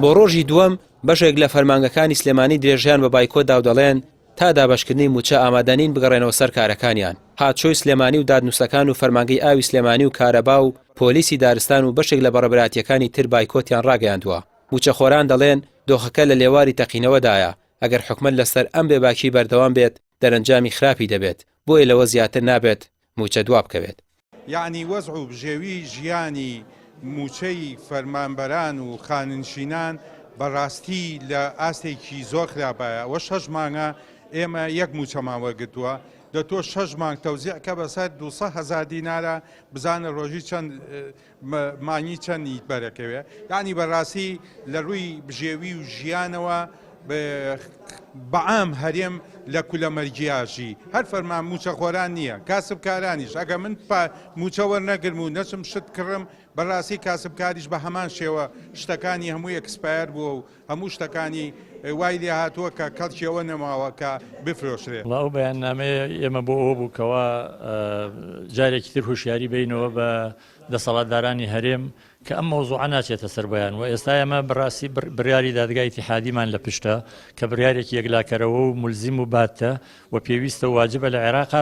بۆ ڕۆژی دووەم بەشێک لە فەرمانگەکانی سلێمانی درێژەیان بە بایکۆت دا و دەڵێن، تا دابەشکردنی مووچە ئامادەنین بگەڕێنەوە سەر کارەکانیان. هاتچۆی سلێمانی و دادنووسەکان و فەرمانگەی ئاوی سلێمانی و کارەبا و پۆلیسی دارستان و بەشێک لە بەڕێبەراتییەکانی تر بایکۆتیان ڕاگەیاندووە. مووچەخۆران دەڵێن، دۆخەکە لە لێواری تەقینەوەدایە، ئەگەر حکومەت لەسەر ئەم بێباکی بەردەوام بێت دەرەنجامی خراپی دەبێت، بۆیە لەوە زیاتر نابێت مووچە دوابکەوێت. یەعنی وەزع و بژێوی ژیانی مووچەی فەرمانبەران و خانەنشینان بە ڕاستی لە ئاستێکی زۆر خراپایە، ئەوە شەش مانگە ئێمە یەک مووچەمان وەرگرتووە، دە تۆ شەش مانگ تەوزیع کە بەسەر 200 هەزار دینارە بزانە ڕۆژی چەند مانگی چەندی بەرەکەوێ یانی بەڕاستی لە ڕووی بژێوی و ژیانەوە بەعام هەرێم لە کولەمەرگیاژی هەر فەرمان موچەخۆران نییە کاسبکارانیش ئەگە من موچە وەرنەگرم و نەچم شت کڕم بەڕاستی کاسبکاریش بە هەمان شێوە شتەکانی هەموو expire بووە و هەموو شتەکانی وای لێ هاتووە کە کەڵکی ئەوە نەماوە کە بفرۆشرێ. وەڵا ئەو بەیاننامەیە ئێمە بۆ ئەوە بوو کەوا جارێکی تر هۆشیاری بەینەوە بە دەسەڵاتدارانی هەرێم کە ئەم مەوزوعە ناچێتە سەر بۆیان و ئێستا ئێمە بەڕاستی بڕیاری دادگای ئیتیحادیمان لە پشتە کە بڕیارێکی یەکلاکەرەوە و مولزیم و باتە و پێویستە و واجبە لە عێراقا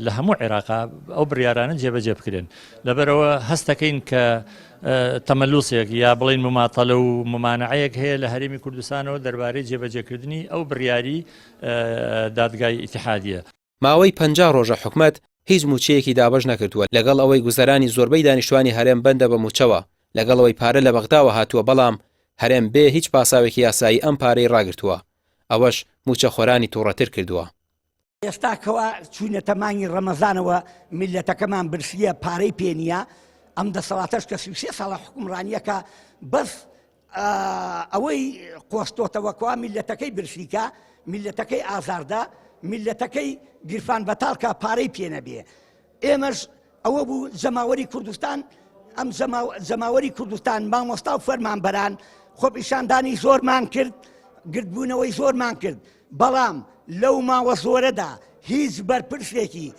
لە هەموو عێراقا ئەو بڕیارانە جێبەجێ بکرێن لەبەرەوە هەستەکەین کە تەمەلوسێک یا بڵین مماتەلە و ممانعەیەک هەیە لە هەرێمی کوردستانەوە دەربارەی جێبەجێکردنی ئەو بڕیاری دادگای ئیتیحادیە. ماوەی 50 ڕۆژە حکومەت هیچ مووچەیەکی دابەش نەکردووە، لەگەڵ ئەوەی گوزەرانی زۆربەی دانیشتوانی هەرێم بەندە بە مووچەوە، لەگەڵ ئەوەی پارە لە بەغداوە هاتووە، بەڵام هەرێم بێ هیچ پاساوێکی یاسایی ئەم پارەی ڕاگرتووە، ئەوەش مووچەخۆرانی تووڕەتر کردووە. ئێستا کەوا چوینەتە مانگی ڕەمەزانەوە میللەتەکەمان برسیە پارەی پێ نییە ئەم دەسەڵاتەش کە 33 ساڵە حکومڕانیەکە بەس ئەوەی قۆستۆتەوە کوا میللەتەکەی برسیکە میللەتەکەی ئازاردا میللەتەکەی گیرفان بەتاڵکە پارەی پێ نەبێ ئێمەش ئەوە بوو جەماوەری کوردستان ئەم جەماوەری کوردستان مامۆستا و فەرمانبەران خۆپیشاندانی زۆرمان کرد گردبوونەوەی زۆرمان کرد بەڵام لەو ماوە زۆرەدا هیچ بەرپرسێکی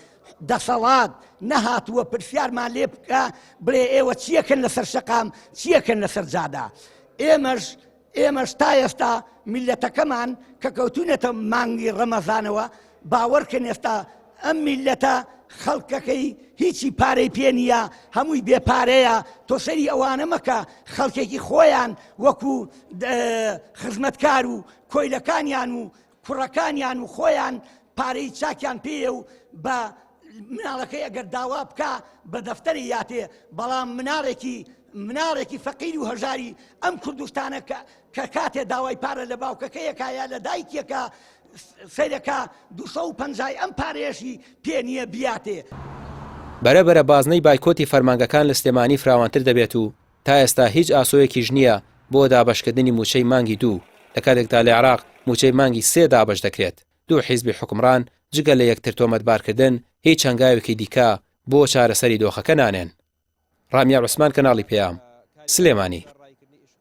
دەسەڵات نەهاتووە پرسیارمان لێ بکە بڵێ ئێوە چیەکەن لەسەر شەقام چیەکەن لەسەر جادا ئێمەش ئێمەش تا ئێستا میللەتەکەمان کە کەوتونەتە مانگی ڕەمەزانەوە باوەڕکەن ئێستا ئەم میللەتە خەڵکەکەی هیچی پارەی پێ نییە هەمووی بێ پارەیە تۆ سەری ئەوانە مەکە خەڵکێکی خۆیان وەکو خزمەتکار و کۆیلەکانیان و کوڕەکانیان و خۆیان پارەی چاکیان پێیە و بە مناڵەکەی ئەگەر داوا بکا بە دەفتەری یاتێ بەڵام مناڵێکی مناڵێکی فەقیر و هەژاری ئەم کوردستانە کە کە کاتێ داوای پارە لە باوکەکەیەکا یا لە دایکێکا سەیرەکا 250 ئەم پارەیەشی پێ نییە بیاتێ. بەرە بەرە بازنەی بایکۆتی فەرمانگەکان لە سلێمانی فراوانتر دەبێت و تا ئێستا هیچ ئاسۆیەکیش نییە بۆ دابەشکردنی مووچەی مانگی دوو، لە کاتێکدا لە عێراق مووچەی مانگی سێ دابەش دەکرێت، دوو حیزبی حوکمڕان جگە لە یەکتر تۆمەتبارکردن هیچ هەنگاوێکی دیکە بۆ چارەسەری دۆخەکە نانێن. ڕامیار عوسمان کەناڵی پەیام، سلێمانی.